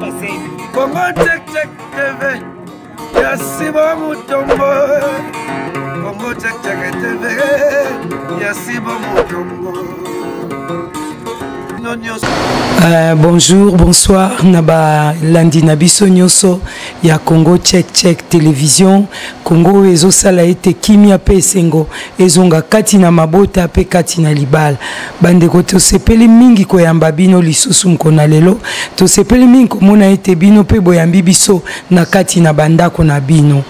Congo Check Check TV ya Sibo Mutombo. Congo Check Check TV ya Sibo Mutombo. Bonjour, bonsoir na balandi na biso nyonso ya Congo Check Check Télévision. Congo oyo ezosala ete kimia mpe esengo ezonga kati na mabota mpe kati na libala. Bandeko, tosepeli mingi koyamba bino lisusu mokolo na lelo. Tosepeli mingi komona ete bino mpe boyambi biso na kati na bandako na bino.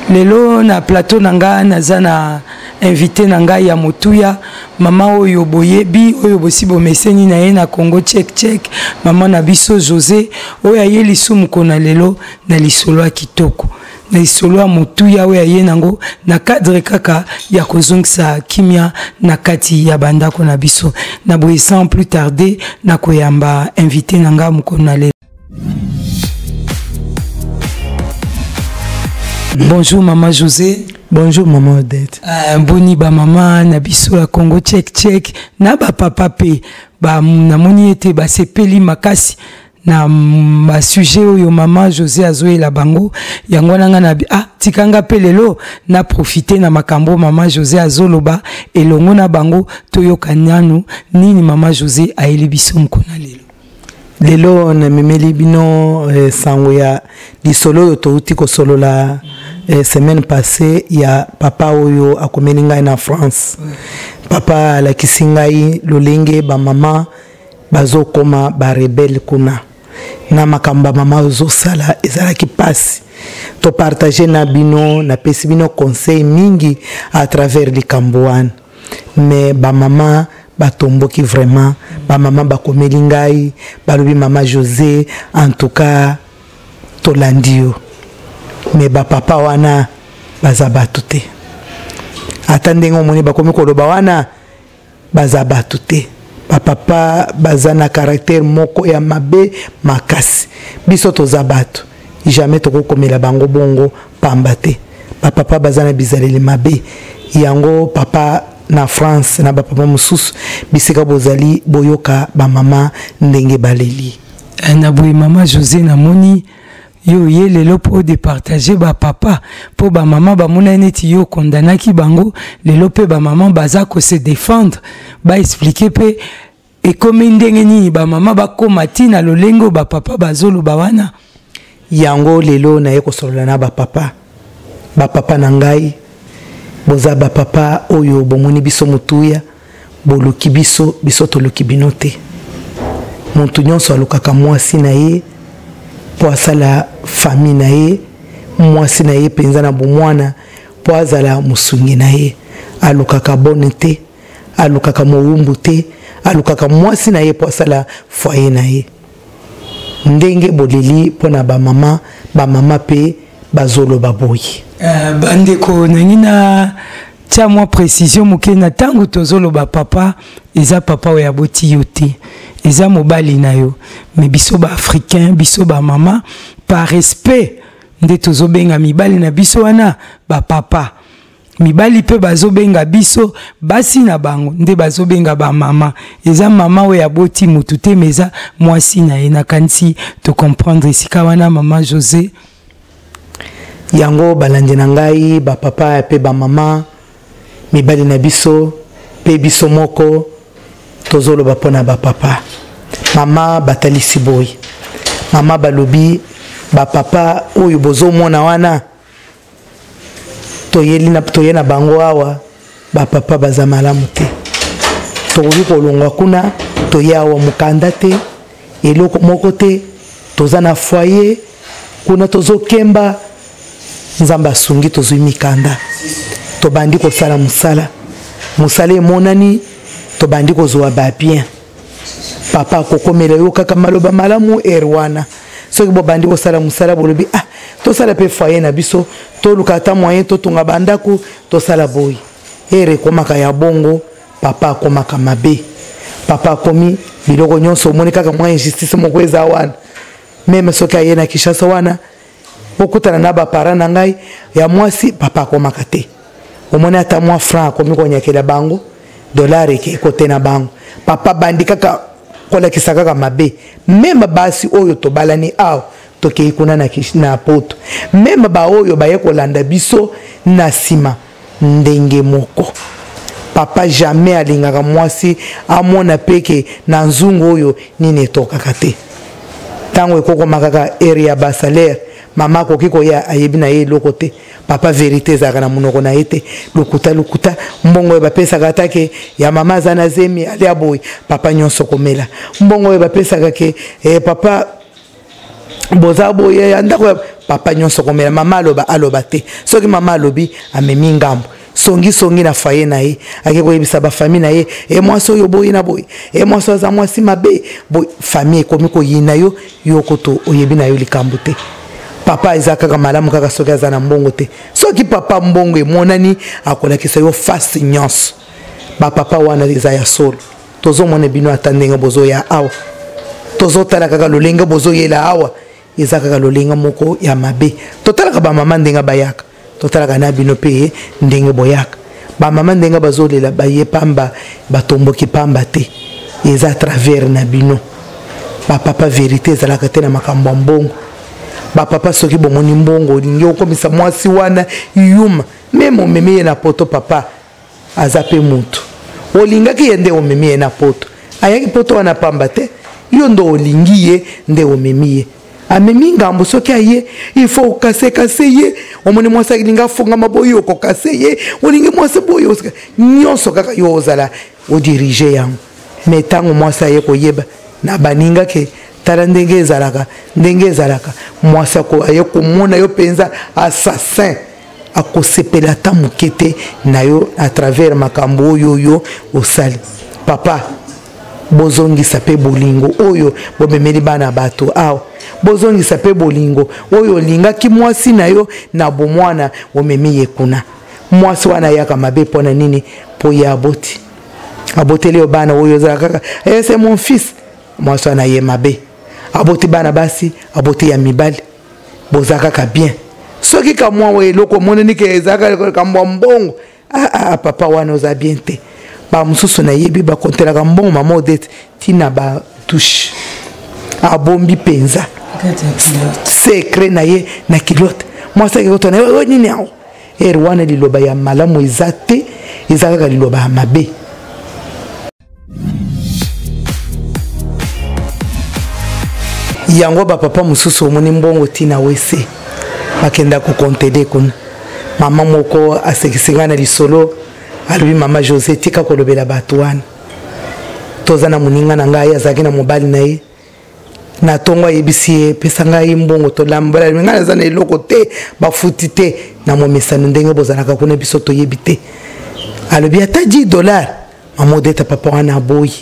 Lelo na plateau na nga naza na invité na ngai ya motuya, mama oyo boyebi, oyo bosi bomeseni na ye na Congo Check Check, mama na biso José, oyo aye lisumu kona lelo na lisolo ya kitoko, na lisolo ya motuya oyo aye nango na cadre kaka ya kozongisa kimia na kati ya bandako na biso. Na boye, sans plus tarder, na koyamba invité na nga mokolo na lelo. Bonjour maman José. Bonjour maman Odette. Boni ba mama na biso ya Congo Check Check na ba papa pe ba namoni ete basepeli makasi na ba sujet oyo mama José azoyela bango. Yango wana nga na tika nga pe lelo na profiter na makambo mama José azoloba elongo na bango. Toyoka nanu nini mama José ayeli biso mokolo na lelo. Lelo namemeli bino sango ya lisolo oyo touti kosolola semaine passée ya papa oyo akomeli ngai na France. Papa alakisi ngai lolenge bamama bazokoma barebele kuna na makambo ya mama ozosala ezalaki mpasi. Topartage na bino, napesi bino conseil mingi à travers likambo wana. Mais bamama batomboki vraiment, bamama bakomeli ngai, balobi mama José, en tout cas tolandi yo, mais bapapa wana baza bato te. Ata ndenge omoni bakomi koloba wana, baza bato te. Bapapa baza na caractère moko ya mabe makasi. Biso toza bato, jamais tokokomela bango bongo pamba te. Bapapa baza na bizaleli mabe. Yango papa na France na bapapa mosusu, bisika bozali, boyoka bamama ndenge baleli. Na boye mama José, namoni yo ye lelo mpo départager bapapa, mpo bamama bamona neti yo kondanaki bango. Lelo mpe bamama baza kose défendre, baexpliquer mpe ekomi ndenge nini bamama bakóma ntina lolenge oyo bapapa bazoloba wana. Yango lelo naye kosolola na bapapa. Bapapa na ngai, boza bapapa oyo bomoni biso motuya, boluki biso, biso toluki bino te. Motu nyonso alukaka mwasi na ye mpo asala famille na ye, mwasi na ye mpenza na bomwana mpo azala mosungi na ye. Alukaka bone te, alukaka mowumbu te, alukaka mwasi na ye mpo asala foyer na ye. Ndenge boleli mpo na bamama, bamama mpe bazoloba boye. Bandeko, nangi na tia mwa précision moke. Na ntango tozoloba papa, eza papa oyo aboti yo te, eza mobali na yo. Mais biso baafricain, biso bamama, par respect nde tozobenga mibali na biso wana bapapa. Mibali mpe bazobenga biso basi na bango nde bazobenga bamama. Eza mama oyo aboti motu te, mais eza mwasi na ye. Nakanisi tocomprendre esika wana, mama José. Yango balandi na ngai, bapapa mpe bamama, mibali na biso mpe biso moko tozoloba mpona bapapa. Mama batalisi boye, mama balobi bapapa oyo bozomona wana toyeli na, toye na bango awa, bapapa baza malamu te. Tokoki kolongwa kuna, toye awa, mokanda te, eloko moko te, toza na foyer kuna, tozokemba. Nzambe asungi, tozwi mikanda, tobandi kosala mosala, mosala emonani, tobandi kozwa babien. Papa akokomela yo kaka maloba malamu ere wana. Soki bobandi kosala mosala, bolobi ah, tosala mpe foyer na biso, toluka ata moyen totonga bandako, tosala boye. Ere ekomaka ya bongo, papa akomaka mabe, papa akomi biloko nyonso. Omoni kaka mwa injustice moko eza wana. Même soki aye na Kinshasa wana, okutana na baparent na ngai ya mwasi, papa akomaka te. Omoni ata mwa franc, akomi konyakela bango, dollar eke ekote na bango. Papa bandi kaka. Kolakisa kaka mabe. Meme basi oyo tobalani awa, tokei kuna na, na poto, meme baoyo baye kolanda biso na nsima, ndenge moko. Papa jamais alingaka mwasi amona pe ke na nzungu oyo nini etokaka te. Ntango ekokoma kaka ere ya basalaire, mama akoki koya, ayebi na ye eloko te. Papa verité ezalaka na monoko na ye te, lokuta lokuta. Mbongo oyo bapesaka, ata ke ya mama aza na zemi, alia boye, papa nyonso komela. Mbongo oyo bapesaka ke eh, papa boza boye ya ndako ya papa, nyonso komela. Mama aloba aloba te. Soki mama alobi, amemi ngambo, songisongi na foyer na ye, ake koyebisa bafamille na ye: e mwasi oyo boye na boye, e mwasi oyo aza mwasi mabe boye. Famille ekomi koyina yo, yo kutu oyebi na yo likambo te. Papa eza kaka malamu kaka soki aza na mbongo te. Soki papa mbongo emonani, akolakisa yo face nyonso. Bapapa wana eza ya solo. Tozomona bino ata ndenge bozoya awa, tozotala kaka lolenge bozoyela awa, eza kaka lolenge moko ya mabe. Totalaka bamama ndenge bayaka, totalaka na bino mpe ndenge boyaka. Bamama ndenge bazolela, baye pamba, batomboki pamba te, eza travers na bino bapapa. Verité ezalaka te na makambo ya mbongo. Bapapa, soki bomoni mbongo, olingi okomisa mwasi wana yuma. Meme omemi ye na poto, papa aza mpe mutu olingaki ye nde omemi ye na poto. Ayaki poto wana pamba te, yo nde olingi ye nde omemi ye. Amemi ngambo, soki aye, il faut okasekase ye. Omoni mwasi alingi afungama boye, okokase ye. Olingi mwasi boye, nyonso kaka yo ozala odirige yango. Me ntango mwasi aye koyeba na baninga ke tala ndenge ezalaka, ndenge ezalaka, mwasi aye komona yo mpenza assassin, akosepela ata moke te na yo à travers makambo oyo yo osali. Papa, bozongisa mpe bolingo oyo bomemeli bana bato awa. Bozongisa mpe bolingo oyo olingaki mwasi na yo na bomwana, omemi ye kuna. Mwasi wana ayaka mabe mpo na nini? Mpo ye aboti, aboteli yo bana oyo ozala kaka eh, c'est mon fils. Mwasi wana ye mabe, aboti bana basi, aboti ya mibali, boza kaka bien. Soki kamwa oyo eloko omonani ke ezalaka likambo ya mbongo, ah, ah, ah, papa wana oza bien te. Bamosusu nayebi bakontelaka mbongo mama Odete ntina batouche, abombi mpenza secret na ye na kilote. Mwasi ake kotona oyo nini yango ere wana, liloba ya malamu eza te, eza kaka liloba ya mabe. Yango bapapa mosusu, omoni mbongo ntina wese, bakenda kokontele kuna. Mama moko asekisi ngai na lisolo, alobi: "Mama José, tika kolobela bato wana. Toza na moninga na ngai, azalaki na mobali na ye na ntongo, ayebisi ye: pesa ngai mbongo tolamba. Ngai naza na eloko te, bafuti te. Na momesano ndenge bozalaka kuna, biso toyebi te." Alobi ata 10 dollar. Mama Odeta, papa wana aboyi.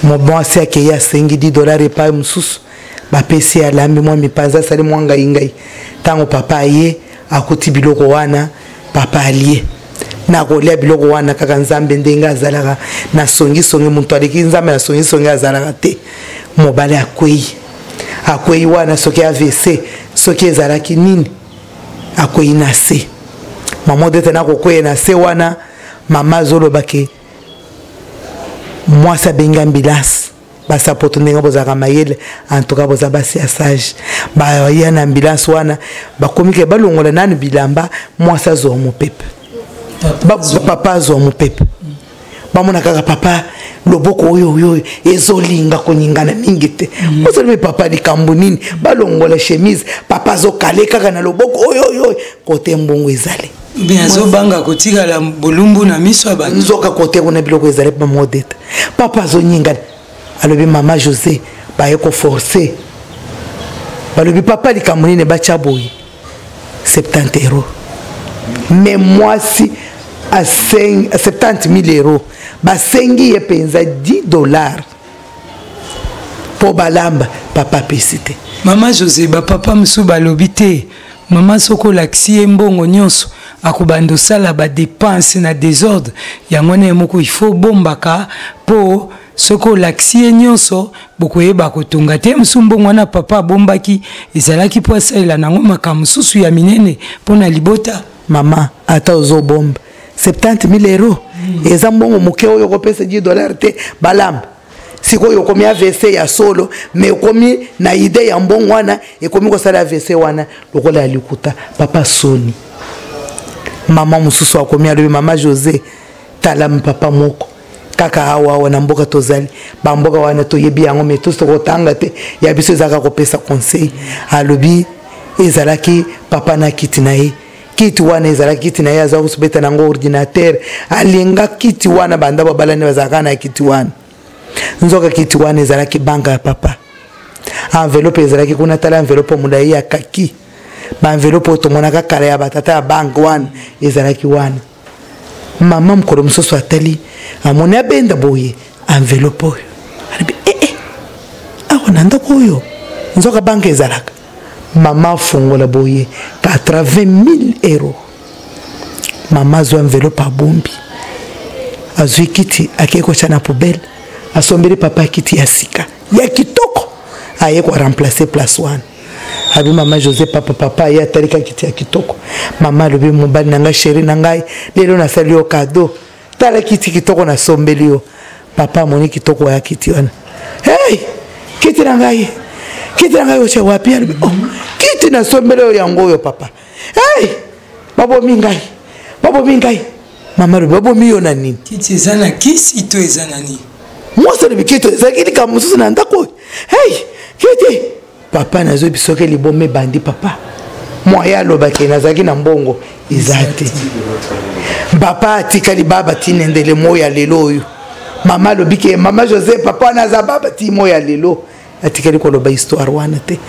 Mwasi akei, asengi 10 dollar epai mosusu, bapesi ye, alambi mwa mipanzi, asali mwa ngai ngai. Ntango papa aye, akuti biloko wana, papa alie. Na kolia biloko wana kaka, Nzambe ndenge azalaka na songisongi, moto aleki Nzambe na songisongi azalaka te. Mobali akwei, akwei wana, soki AVC, soki ezalaki nini, akwei na se. Mama Odete, na kokweya na se wana, mama azoloba ke mwasi abengi ambulance. Basapoto ndenge bozalaka mayele, en tout cas boza basi ya sage. Baya na ambulance wana, bakomi ke balongola nanu bilamba, mwasi azwa mopepe, papa azwa mopepe. Bamona kaka papa loboko oyo oyo ezolinga koningana mingi te. Ozolobi: "Papa, likambo nini?" Balongola chemise, papa azokale kaka na loboko oyo oyo kote mbongo ezali. Me azobanga kotikala bolumbu na miso ya bato. Nzoka kote kuna biloko ezali. Mama Odeta, papa azonyingana. Alobi: "Mama José, baye koforce." Balobi: "Papa, likambo nini?" Batya boye 70 euro, mais mwasi 70 000 euro, basengi ye mpenza 10 dollar mpo balamba, papa apesi te. Mama José, bapapa mosusu balobi te: mama, soki olakisi ye mbongo nyonso, akobanda osala badépenses na désordre. Yango na ye moko, il faut bombaka, mpo soki olakisi ye nyonso, bokoyeba kotonga te. Mosusu mbongo wana papa abombaki ezalaki mpo asalela nango makambo mosusu ya minene mpo na libota. Mama, ata ozobomba 70 000 euro, eza mbongo moke oyo okopesa 10 dollar te balamba. Sikoyo okomi AVC ya solo, mais okomi na idée ya mbongo wana, ekomi kosala AVC wana lokola ya likuta. Papa soni. Mama mosusu akomi alobi, mama José, tala papa moko kaka awa awa na mboka tozali, bamboka wana toyebi yango, mais tosi tokotanga te, ya biso ezalaka kopesa conseil. Alobi ezalaki papa na kiti na ye, kiti wana ezalaki kiti na ye, aza kobeta nango ordinateur, alinga kiti wana banda babalani bazalaka na kiti wana. Nzoka kiti wana ezalaki banka ya papa, enveloppe ezalaki kuna, tala enveloppe molai ya kaki, baenveloppe oyo tomonaka kala ya batata ya banke wana ezalaki wana. Mama mokolo mosusu atali, amoni abenda boye enveloppe oyo, alobi ee eh, eh, awa na ndako oyo nzoka banke ezalaka. Mama afongola boye 80 000 euro. Mama azwi enveloppe, abombi, azwi kiti, akei kotya na poubelle, asombeli papa kiti ya sika ya kitoko, aye koremplace place wana. Abi mama José, papa, papa ye atalika kiti ya kitoko. Mama alobi, mobali na ngai, chéri na ngai, lelo nasali yo cadeau, tala kiti kitoko nasombeli yo. Papa amoni kitoko ya kiti wana, hey, kiti na ngai, kiti na ngai otya wapi? Alobi, oh, kiti nasombeli oyo yango oyo papa. Hey, babomi ngai, babomi ngai. Mama alobi, babomi yo na nini? Kiti eza na kisi to eza na nini? Mwasi alobi, kiti ezalaki likambo mosusu na ndako oyo. Hey, kiti papa nazoyebi soki liboma ebandi. Papa moye alobaki nazalaki na mbongo eza te. Papa atikali baba tina ndele moyo ya lelo oyo. Mama alobi ke mama José, papa wana aza baba ti moyo ya lelo, atikali koloba histoire wana te.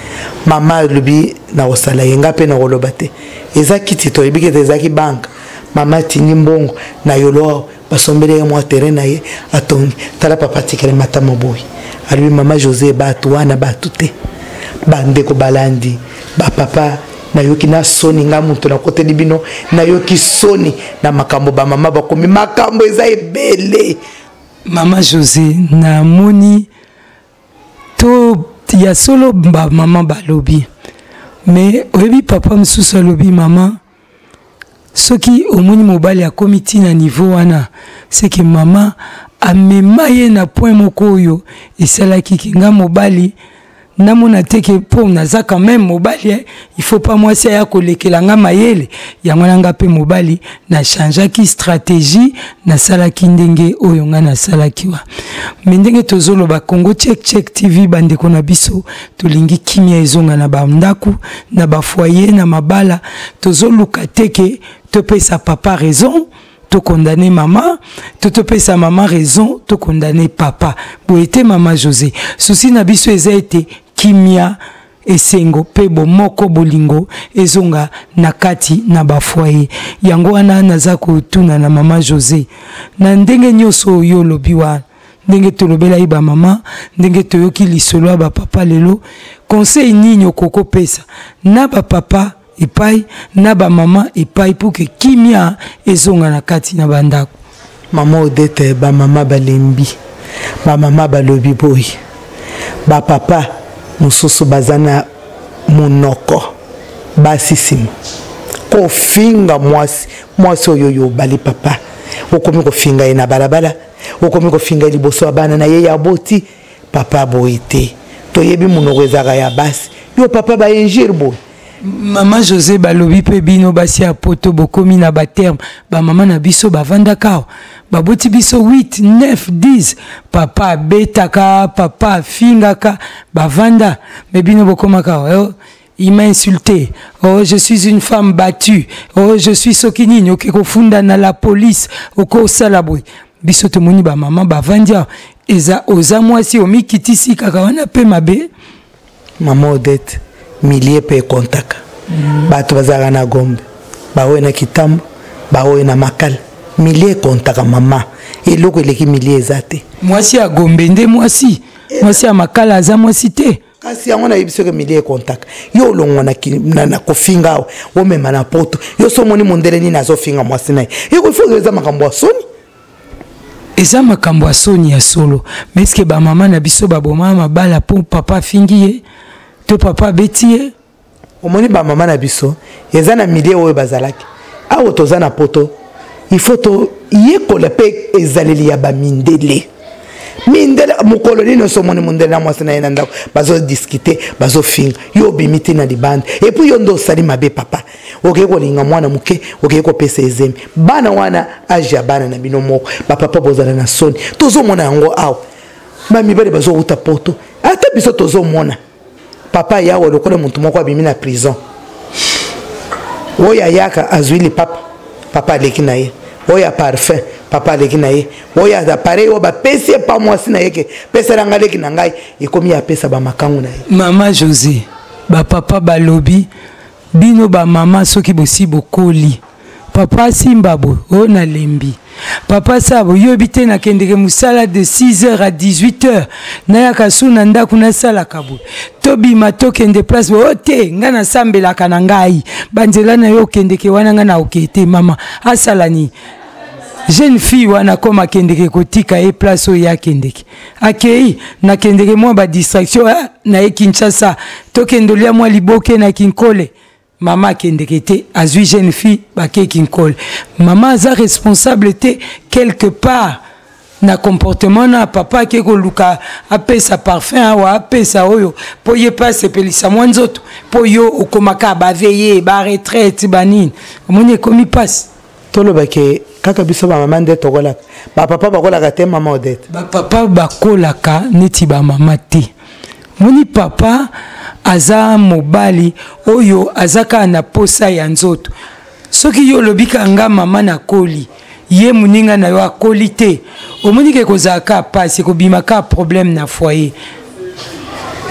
Mama alobi nakosala ye nga mpe nakoloba te, eza kiti toyebi kete ezalaki banka. Mama atindi mbongo na yolo, basombeli ye mwa terrain na ye, atongi. Tala papa atikali matama boye, alobi mama José, bato wana bato te. Bandeko balandi, bapapa, nayoki na soni, nga moto nakoteli bino, nayoki soni na makambo bamama bakomi, makambo eza ebele. Mama José, namoni to ya solo bamama balobi, mais oyebi papa mosusu alobi, mama, soki omoni mobali akomi ntina niveau wana, seke mama amema ye na point moko oyo esalaki ke nga mobali namona te ke mpo naza quand même mobali eh, il faut pas mwasi aya kolekela nga mayele. Yango na nga mpe mobali nachangeaki stratégie, nasalaki ndenge oyo nga nasalaki wa. Me ndenge tozoloba, Congo Check Check TV, bandeko na biso, tolingi kimia ezonga na bandako, na bafoyer, na mabala. Tozoluka te ke topesa papa raison, tokondane mama, to topesa mama raison, tokondane papa. Boye te mama José. Susi na biso eza ete kimia, esengo mpe bomoko, bolingo ezonga na kati na bafoyer. Yango wana naza kotuna na mama José, na ndenge nyonso oyo olobi wana, ndenge tolobelaki bamama, ndenge toyoki lisolo ya bapapa lelo, conseil nini okoki kopesa na bapapa epai na bamama epai pour ke kimia ezonga na kati na bandako? Mama Odete, bamama balembi, bamama balobi boye, bapapa mosusu baza na monoko, basi nsima kofinga mwasi, mwasi oyo oyo obali papa, okomi kofinga ye na balabala, okomi kofinga ye liboso ya bana na ye ya boti. Papa boye te, toyebi monoko ezalaka ya basi, yo papa bainjure boye. Mama José, balobi mpe bino basi ya poto bokomi na baterme. Bamama na biso bavandaka awa, baboti biso 8, 9, 10, papa abetaka, papa afingaka, bavanda. Me bino bokomaka awa, oh, il m'a insulté, oh, je suis une femme battue, oh, je suis soki nini, oke kofunda na la police, okosala boye. Biso tomoni bamama bavandi awa, eza oza mwasi omikitisi kaka wana mpe mabe. Mama Odette, milie mpe ekontaka. Bato bazalaka na Gombe, baoyo na Kitambo, baoyo na Makala, milie ekontaka mama, eloko eleki milie eza te. Mwasi ya Gombe nde mwasi, mwasi ya Makala aza mwasi te. Kasi yango nayebi soki milie ekontaka. Yo olongwa na, na, na kofinga awa, omema na poto, yo so omoni mondele nini azofinga mwasi na ye, ekofo eza makambo ya soni. Eza makambo ya soni ya solo. Mais eske bamama na biso baboma mabala mpo papa afingi ye to papa abeti ye? Omoni bamama na biso eza na milie oyo bazalaki awa, toza na poto, il faut toyekola mpe ezaleli ya bamindele. Mindele mokolo nini oso omoni mondele na mwasi na ye na ndako bazodiskute, bazofinga yo, obimi te na libanda. Et puis yo nde osali mabe, papa. Okei kolinga mwana moke, okei kopesa ezemi bana wana, age ya bana na bino moko. Bapapa, bozala na soni. Tozomona yango awa, bamibali bazowuta Poto, ata biso tozomona papa yawa lokola motu moko abimi na prison. Oyo ayaka azwi lipapa, papa aleki na ye. Oyo ya parfum, papa aleki na ye. Oyo ya appareil oyo bapesi ye pa mwasi na ye, ke pesela ngai leki na ngai, ekomi apesa bamakangu na ye. Mama José, bapapa balobi bino bamama soki bosi bokoli, papa asimba boye, oyo nalembi papa sabo, yoyebi te, nakendeke mosala de 6 heures à 18 heures, nayaka su na ndako, nasalaka boye, tobima tokende place boye, oyo te, ngai nasambelaka na ngai, banzela na yo okendeke wana, ngai na okee te. Mama asala nini? Jeune fille wana koma akendeke kotika ye place oyo ye akendeke, akei nakendeke mwa badistraction, ah, na ye Kinshasa, tokende olia mwa liboke na Kinkole. Mama akendeke te, azwi jeune fille, bakei Kinkole. Mama aza responsable te quelque part na comportement na papa. Ake koluka apesa parfum awa, apesa oyo mpo ye mpe asepelisa mwa nzoto, mpo yo okomaka baveillées, baretraite, banini, omoni ekomi mpasi. Tolobake kaka biso bamama nde tokolaka, bapapa bakolaka te, mama Odete? Bapapa bakolaka neti bamama te. Moni, papa aza mobali oyo aza kaka na posa ya nzoto. Soki yo olobi ka nga mama nakoli, ye moninga na yo akoli te, omoni ke kozala kaka pasi, ekobima kaka problème na foyer.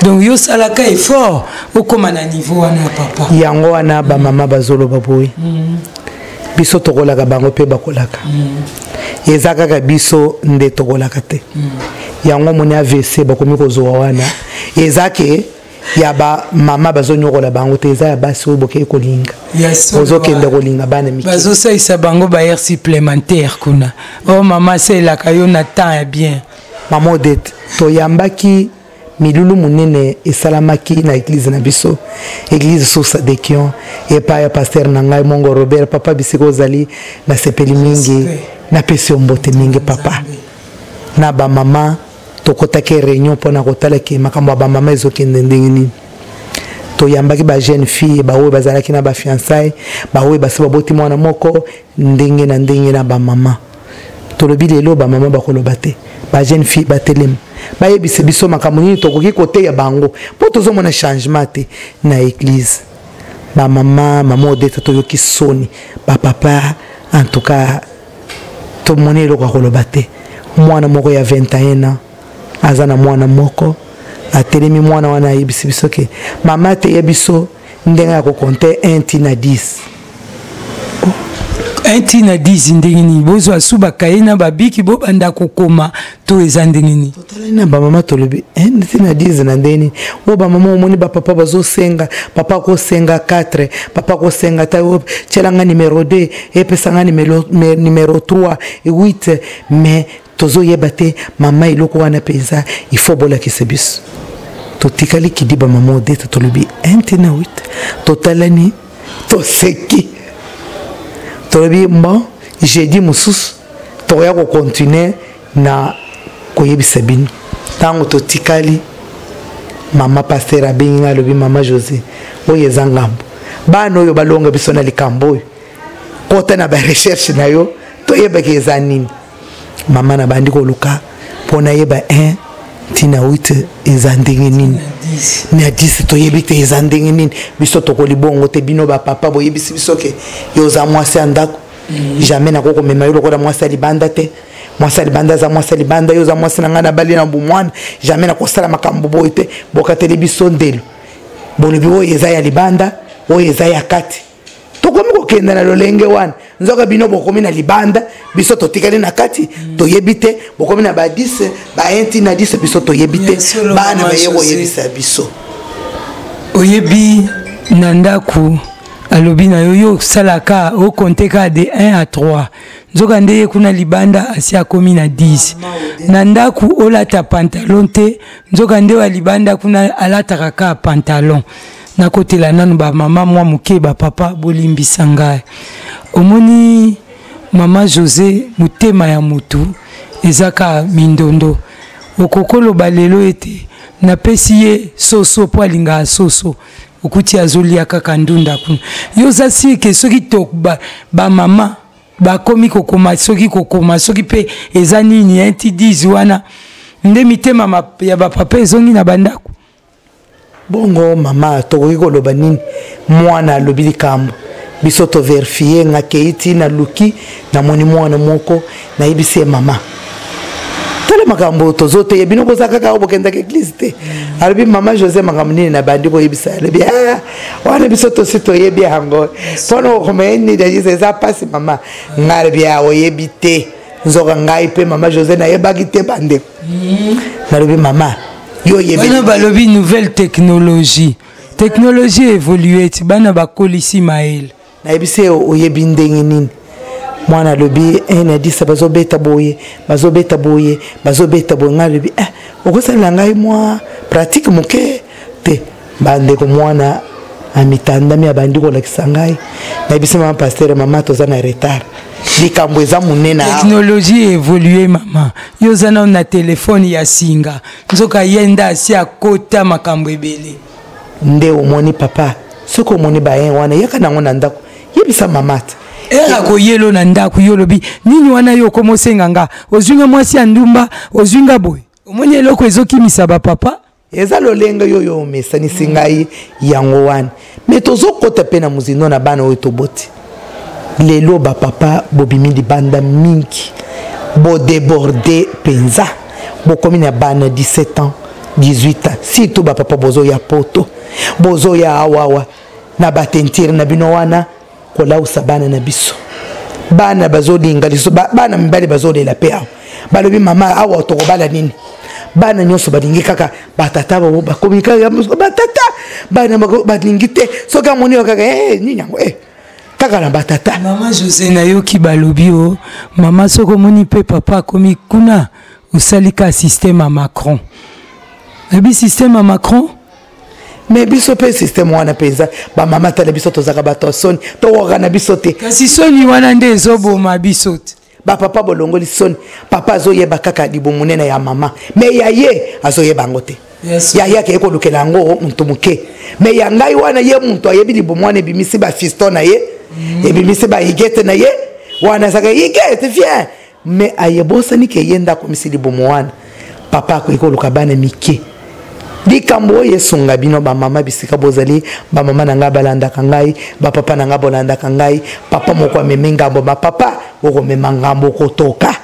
Donc yo osalaka effort okóma na niveau wana ya papa. Yango wana bamama bazoloba boye, biso tokolaka, bango mpe bakolaka. Eza kaka biso nde tokolaka te. Yango omoni AVC bakomi kozwa wana, eza ke ya bamama bazonyokola bango te, eza ya basi oyo bokei kolinga, ozokende kolinga bana mike. Bazosalisa bango baheure supplémentaire kuna. O mama asalelaka yo na temps ya bien. Mama Odete, toyambaki milulu monene esalamaki na église na biso, église Source de Kion, epai ya pasteur na ngai Mongo Robert. Papa, bisika ozali, nasepeli mingi, napesi yo mbote mingi, papa. Na bamama tokɔtaki réunion mpona kotalaki makambo ya bamama ezokende ndenge nini. Toyambaki bajeune fille, baoyo bazalaki na bafiançailles, baoyo basi baboti mwana moko, ndenge na ndenge. Na bamama tolobi lelo bamama bakoloba te, bajeune fille batelema, bayebisa biso makambo nini tokoki koteya bango mpo tozomona changement te na église. Bamama, mama Odeta, toyoki soni. Bapapa, en tout cas tomoni eloko ya koloba te. Mwana moko ya 21 ans aza na mwana moko, atelemi. Mwana wana ayebisi biso ke mama ateya biso ndenge ya kocompter 1 ti na 10. 1 ti na 10 ndenge nini? Bozwa su bakaye na babiki, bobanda kokoma to eza ndenge nini? Totalani na bamama, tolobi 1 ti na 10 na ndenge nini? Oyo bamama, omoni bapapa bazosenga, papa akosenga 4, papa akosenga ta tielanga numero 2, epesanga numero 3, 8, mais tozoyeba te. Mama, eloko wana mpenza il faut bolakisa biso. Totikali kidiba. Mama Odeta, tolobi 1 ti na 8, totalani, toseki, tolobi bon, jeudi mosusu tokoya kocontinuer na koyebisa bino. Ntango totikali, mama pasteur abengi ngai, alobi: "Mama José, oyo eza ngambo, bana oyo balonga biso na likambo oyo, kota na barecherche na yo, toyebaki eza nini." Mama, na bandi koluka mpo nayeba 1 ntina 8 eza ndenge nini, na 10 toyebi te eza ndenge nini. Biso tokoli bongo te. Bino bapapa boyebisi biso ke yo oza mwasi ya ndako, jamais nakoki komema yo lokola mwasi ya libanda te. Mwasi ya libanda aza mwasi ya libanda, yo oza mwasi na ngai, nabali na bomwana, jamais nakosala makambo boye te. Bokateli biso ndelo, bolobi oyo eza ya libanda, oyo eza ya kati. Tokomi kokende na lolenge wana, nzoka bino bokomi na libanda, biso totikali na kati. Toyebi te, bokomi na ba 10, ba 1 na 10, biso toyebi te. Bana baye koyebisa biso. Oyebi, na ndako alobi na yo, yo osalaka ocompter kaka de 1 à 3, nzoka nde ye kuna libanda asi akomi na 10. Na ndako olata pantalon te, nzoka nde wa libanda kuna alataka kaka pantalon. Nakotela nanu bamama mwa moke, bapapa bolimbisa ngai. Omoni mama José, motema ya motu eza kaka mindondo. Okokoloba lelo ete napesi ye soso mpo alingaka soso, okuti azolia kaka ndunda kuna. Yo oza sike soki to bamama ba bakomi kokoma, soki kokoma soki mpe eza nini ti 10 wana nde mitema ya bapapa ezongi na bandako. Bongo mama, tokoki koloba nini? Mwana alobi likambo, biso toverifie. Ngakei ti naluki, namoni mwana moko, nayebisi ye: mama, tala makambo tozoteya bino, boza kaka oyo bokendaka eglise te. Alobi: mama José, makambo nini? Nabandi koyebisa, alobi: ah, wana biso tosi toyebi yango, mpona okoma ye nini eza mpasi. Mama, ngai alobi: ah, oyebi te. Nzoka ngai mpe mama José nayebaki te. Bandeko, nalobi: mama, yo oyebi. Bana balobi nouvelle technologie, technologie évolue ti bana bakolisi mayele. Nayebisi ye: oyebi ndenge nini? Mwana alobi: 1 na 10 bazobeta boye, bazobeta boye, bazobeta boye. Ngai alobi: eh, okosalela ngai mwa pratique moke te? Bandeko, mwana amitandami, abandi kolakisa ngai. Nayebisi mama pasteur: mama, toza na retard, likambo eza monene. Technologie évolue. Mama, yo oza nano na telefone ya singa, nzoka ye nde asi akota makambo ebele. Nde omoni papa, soki omoni bayen wana, yaka nango na ndako, yebisa mama te. Ere akoyelo na ndako, yo olobi nini wana? Yo okoma osenga nga, ozwi nga mwasi ya ndumba, ozwi nga boye. Omoni eloko ezokimisa bapapa. Eza lolenge oyo oyo omesanisi ngai yango wana. Me tozokɔta mpe na mozindo na bana oyo toboti lelo. Bapapa bobimi libanda mingi, bodéborde mpenza, bokomi na bana 17 ans, 18 ans. Surtout bapapa bozoya poto, bozoya awawa na batentire na bino wana kolausa bana na biso. Bana bazolinga liso, bana mibali bazolela mpe awa, balobi: mama, awa tokobala nini? Bana nyonso balingi kaka batata, bakomi kaka batata. Bana balingi te, soki amoni yo kaka eh, nini yango eh, kaka na batata. Mama José, nayoki balobi o mama, soki omoni mpe papa akomi kuna, osali ka système ya Macron. Oyebi système ya Macron? Me biso mpe système wana mpenza, bamama, tala biso, tozalaka bato ya soni, tokoka na biso te. Kasi soni wana nde ezoboma biso te. Bapapa bolongoli soni. Papa azoyeba kaka libumu monene ya mama, me ya ye azoyeba yango te. Ya ye akei kolukela yango motu moke, me ya ngai wana, ye moto ayebi libumu wana ebimisi bafiston na ye, ebimisi baigete na ye wana, azaka igete vient, me ayebosani ke ye nde akomisi libumu wana. Papa akoki koluka bana mike. Likambo oyo esunga bino bamama bisika bozali, bamama na ngai balandaka ngai, bapapa na ngai bolandaka ngai. Papa moko amemi ngambo, bapapa okomema ngambo kotoka.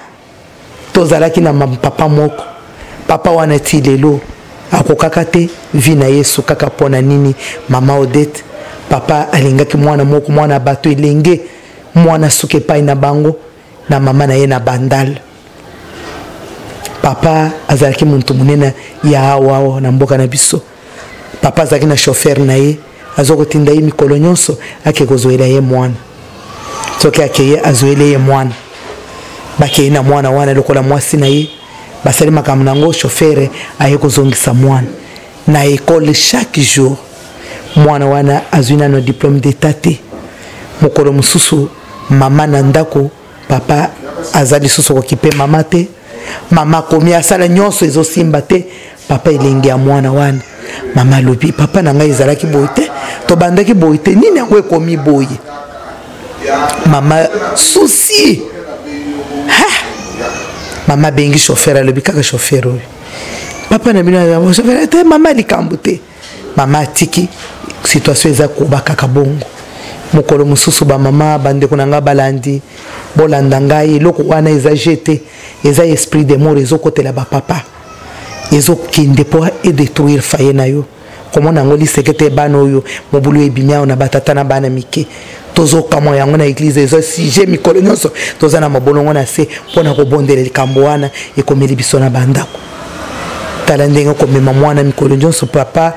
Tozalaki na papa moko, papa wana ti lelo akokaka te vi na Yesu kaka. Mpo na nini, mama Odette? Papa alingaki mwana moko, mwana bato, elenge mwana, suki epai na bango na mama na ye na Bandal. Papa azalaki moto monene ya awa na mboka na biso. Papa azalaki na chauffeur na ye, aza kotinda ye mikolo nyonso ake kozwela ye mwana. Soki akeye, azwele ye mwana, bakei na mwana wana lokola mwasi na ye, basali makambo na yango. Chauffeur aye kozongisa mwana na ekole chaque jour. Mwana wana azwi nano diplôme d'état te. Mokolo mosusu, mama na ndako, papa aza lisusu kokipe mama te. Mama akomi asala nyonso, ezosimba te. Papa, elenge ya mwana wana, mama alobi: papa na ngai, ezalaki boye te, tobandaki boye te, nini yango ekomi boye? Mama souci. Mama abengi chauffeur, alobi kaka: chauffeur oyo, papa na bino. Chauffeur te, mama, likambo te. Mama atiki situation eza koba kaka bongo. Mokolo mosusu, bamama, bandeko na ngai balandi, bolanda ngai, eloko wana eza je te, eza esprit de mort ezokotela bapapa, ezokende mpo edétruire foyer na yo. Komona yango liseke te. Bana oyo mobulu ebimi awa na batata na bana mike, tozokamwa yango na église, eza sujet mikolo nyonso. Toza na mabolongo na se mpona kobondela likambo wana ekomeli biso na bandako. Tala ndenge komema mwana mikolo nyonso, papa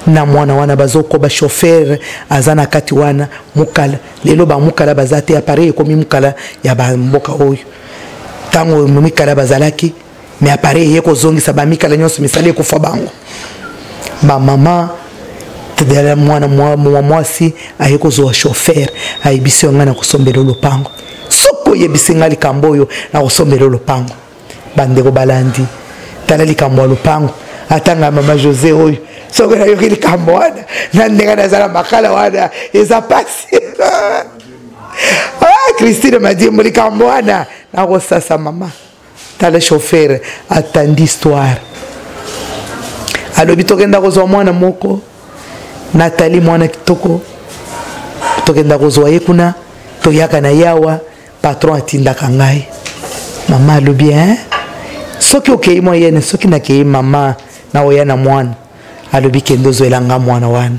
na mwana wana bazokoba, chauffeur aza na kati wana, mokala. Lelo bamokala baza te, appareil ekomi mokala ya bamboka oyo. Ntango mikala bazalaki, me appareil eye kozongisa bamikala nyonso, misala ekufa bango. Bamama, tadala mwana mwa mwasi aye kozwa chauffeur, ayebisi yo: ngai nakosombela lopango soki oyebisi ngai likambo oyo, nakosombela lopango. Bandeko balandi, tala. Tala likambo ya lopango, atanga mama José oyo, soki nayoki likambo wana na ndenge nazala makala wana, eza pasi. Ah, Christine Madimbo, likambo wana nakosasa mama. Tala, chauffeur atandi histoire, alobi tokenda kozwa mwana moko, Natali mwana kitoko, tokenda kozwa ye kuna, toyaka na ye awa, patron atindaka ngai. Mama alobi, hein, soki okei mwa yene, soki nakei mama, naoya na mwana. Alobi kende ozwela nga mwana wana.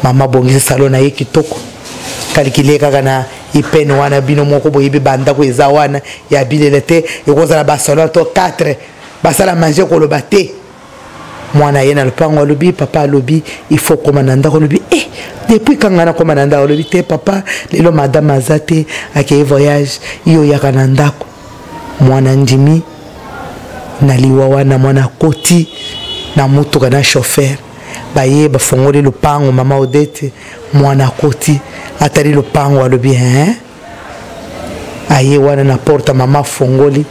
Mama abongisi salon na ye kitoko, kalikile kaka na ipene wana. Bino moko boyebi bandako eza wana ya bilele te, ekozala basalon to 4, basala mange koloba te. Mwana ye na lopango, alobi papa alobi il faut koma na ndako. Alobi eh, depuis kanga nakoma na ndako? Alobi te papa, lelo madame aza te, akei voyage, yo oyaka na ndako. Mwana ndimi na liwa wana. Mwana akoti na motuka na chauffeur, baye bafongoli lopango. Mama Odete, mwana akoti, atali lopango, alobi hein. Aye wana na porte, mama afongoli,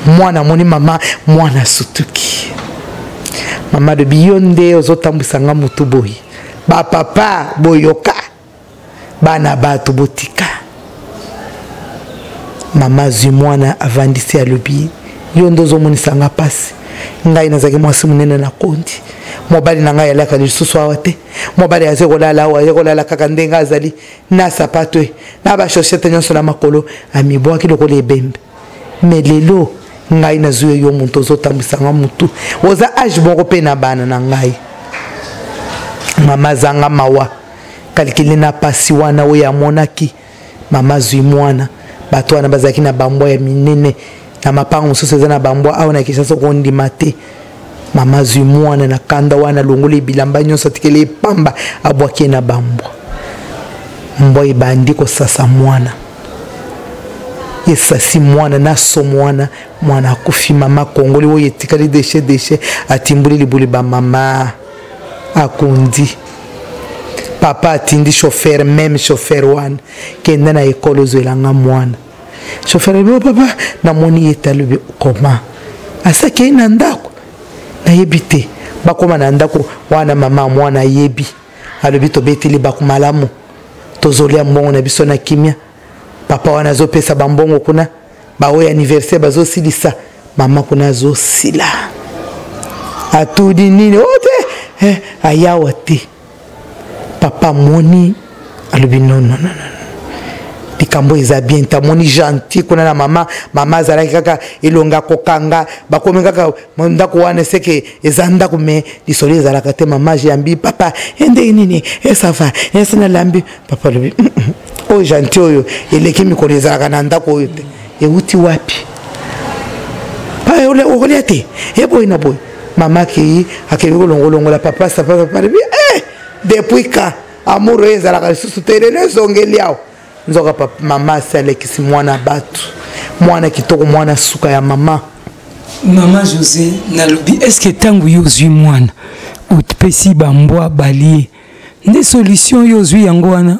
mwana amoni mama, mwana asutuki. Mama alobi yo nde ozotambwisa nga motu boye. Bapapa boyoka, bana bato botika. Mama azwi mwana, avandisi, alobi yo nde ozomonisa nga mpasi. Ngai nazalaki mwasi monene na kondi, mobali na ngai alaka lisusu awa te. Mobali aza kolala awa, aza kolala kaka ndenge azali na sapato e na bachaussette nyonso na makolo, amibwaki lokola ebembe. Me lelo ngai nazwi yo moto ozotambwisa nga motu, oza age moko mpe na bana na ngai. Mama azanga mawa, kalikili na pasi wana oyo amonaki. Mama azwi mwana, bato wana bazalaki na bambwa ya minene na mapango mosusu, eza na bambwa awa na Kinshasa, okondima te. Mama azwi mwana na kanda wana, alongoli bilamba nyonso, atikeli epamba, abwaki ye na bambwa. Mbwa ebandi kosasa mwana, esasi mwana na somo wana, mwana akufi. Mama kongoli oyo etikali deshe deshe, atimbuli libuli, bamama akundi. Papa atindi chauffeur, même chauffeur wana, kenda na ekole ozwelanga mwana. Chauffeur alobi, oh papa, namoni ye te. Alobi koma asakei na ndako, nayebi te. Bakóma na ndako wana, mama mwana ayebi, alobi tobeteli bako malamu, tozolia mbongo na biso na kimia. Papa wana azopesa bambongo kuna, baoyo anniversaire bazosilisa, mama kuna azosila. Atudi nini o te, eh, ayawa te. Papa amoni, alobi non, non, non, non, likambo eza bien te. Amoni gentil kuna na mama, mama azalaki kaka elonga kokanga, bakomi kaka ndako wana, seke eza ndako me lisolo ezalaka te. Mama yambi papa, ndenge nini, esava esi nalambi. Papa alobi oyo gentil oyo eleki mikolo ezalaka na ndako oyo te, euti wapi? Okolia te, eboyi na boye. Mama akei, akei kolongolongola papa sapapa. Papa alobi eh, depuis ka amour oyo ezalaka lisusu te, lelo ezongeli awa. Nzoka papa, mama asi alekisi mwana bato, mwana kitoko, mwana suka ya mama. Mama José, nalobi est-ce ntango yo ozwi mwana, opesi bambwa balie, nde solution yo ozwi yango wana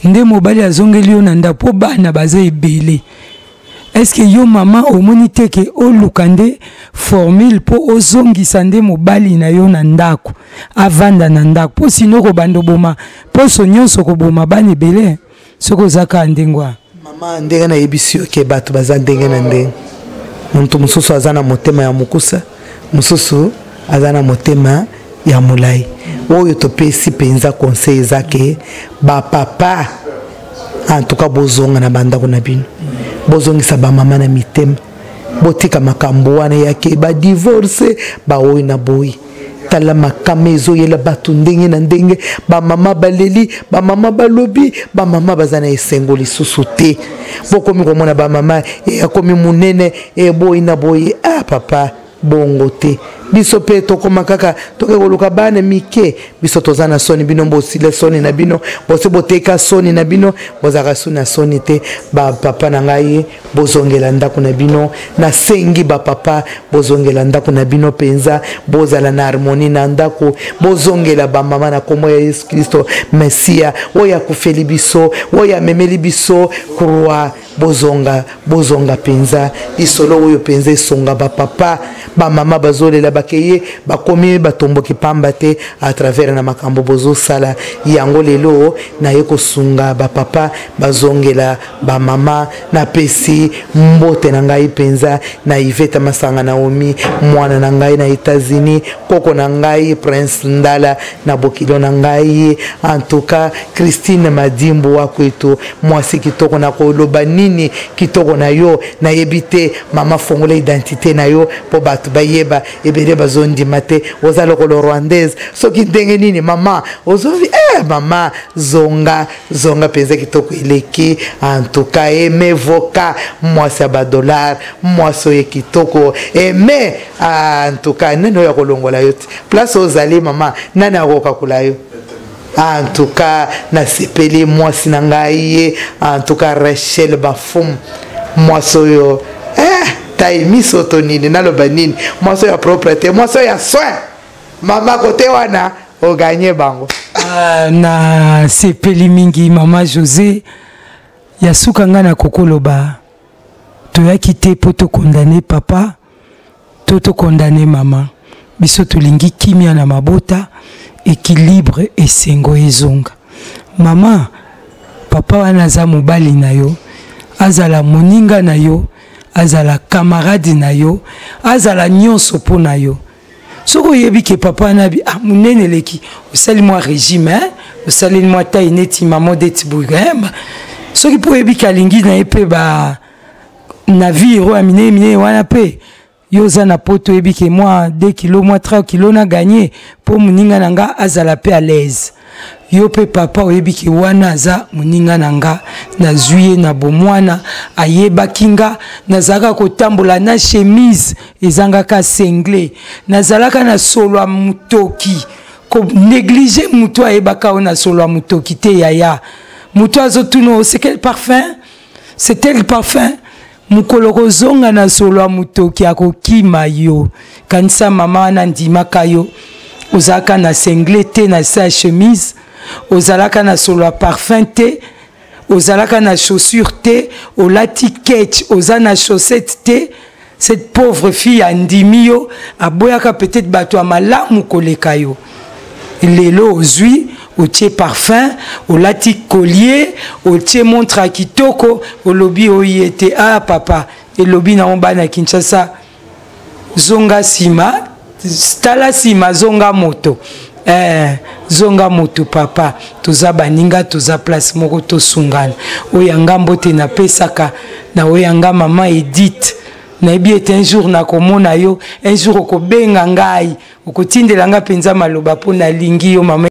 nde mobali azongeli yo na ndako mpo bana baza ebele? Est-ce yo mama omoni te ke oluka nde formule mpo ozongisa nde mobali na yo na ndako, avanda na ndako? Mpo sino kobanda oboma poso nyonso, koboma bana ebele, soki oza kaka ndenge wana. Mama, ndenge nayebisi yo ke bato baza ndenge na ndenge. Moto mosusu aza na motema ya mokusa, mosusu aza na motema ya molai. Oyo topesi mpenza conseil eza ke bapapa, en tout cas bozonga na bandako na bino, bozongisa bamama na mitema, botika makambo wana yake badivorce, baoyo na boyi. Tala makama ezoyela bato ndenge na ndenge. Bamama baleli, bamama balobi, bamama baza na esengo lisusu te. Bokomi komona bamama akomi monene, eboyi na boye. Ah papa, bongo te. Biso mpe tokoma kaka toke koluka bana mike. Biso toza na soni, bino bosila soni na bino, bosi boteka soni na bino, bozalaka su na soni te. Bapapa na ngai, bozongela ndako na bino. Nasengi bapapa, bozongela ndako na bino mpenza, bozala na harmonie na ndako, bozongela bamama na nkombo ya Yesu Kristo Mesiya, oyo akufeli biso, oyo amemeli biso croix. Bozonga, bozonga mpenza. Lisolo oyo mpenza esonga bapapa, bamama bazolela, bakeye bakomi batomboki pamba te à travers na makambo bozosala yango. Lelo naye kosunga bapapa bazongela bamama. Napesi mbote na ngai mpenza na Iveta Masanga Naomi, mwana na ngai na États-Unis, koko na ngai Prince Ndala na bokilo na ngai, en tout cas Christine Madimbu Wakwetu, mwasi kitoko. Nakoloba nini kitoko na yo nayebi te. Mama, fongola identité na yo mpo bato bayeba. Ebele bazondima te, oza lokolo rwandaise soki ndenge nini. Mama ozovi, mama zonga, zonga mpenza, kitoko eleki. En tout cas eme voka, mwasi ya badollar, mwasi oyo kitoko eme. En tout cas nani oyo akolongola yo te place ozali? Mama, nani akokakola yo? En tout cas nasepeli, mwasi na ngai ye. En tout cas Rachel Bafum, mwasi oyo, tai miso to nini, naloba nini, mwasi oyo ya propre te, mwasi oyo ya soin. Mama, kote wana oganye bango. Na sepeli mingi, mama José. Ya suka, ngai na kokoloba, toyaki te mpo tokondane papa to tokondane mama. Biso tolingi kimia na mabota, équilibre, esengo ezonga. Mama, papa wana aza mobali na yo, azala moninga na yo, azala camarade na yo, azala nyonso mpo na yo. Soki oyebi ke papa wana bi, ah, monene eleki, osali mwa régime, hein? Osaleli mwa taille neti mama deti boye, hein? Soki mpo oyebi ke alingi na ye mpe ba navire oyo ya minene minene wana, mpe yo oza na poto, oyebi ke mwa 2 kilo, mwa 3 kilo na gagné mpo moninga na nga azala mpe à l'aise. Yo mpe papa, oyebi ke wana aza moninga na nga, nazwi ye na bomwana, ayebaki nga nazalaka kotambola na chemise ezangaka sengle, nazalaka na solo ya motoki. Konéglige moto ayebaka oyo na solo ya motoki te. Yaya, moto azotuna: "C'est quel parfum? C'est tel parfum?" Mokolo kozonga na solo ya motoki, akokima yo. Kanisa mama wana ndimaka yo, ozalaka na sengle te na se ya chemise, ozalaka na solo ya parfum te, ozalaka na chaussure te, olati ketch, oza na chaussette te. Cette pauvre fille andimi yo, aboyaka peut-être bato ya malamu koleka yo. Lelo ozwi, otie parfum, olati collier, otie montre ya kitoko, olobi oye te. Ah papa, elobi nango bana Kinshasa: zonga nsima, tala nsima, zonga moto, zonga moto. Papa, toza baninga, toza place moko, tosungana. Oyo yanga mbote napesaka na oyo yanga mama Edith. Nayebi ete un jour nakomona yo, un jour okobenga ngai, okotindela nga mpenza maloba mpo nalingi yo, mama.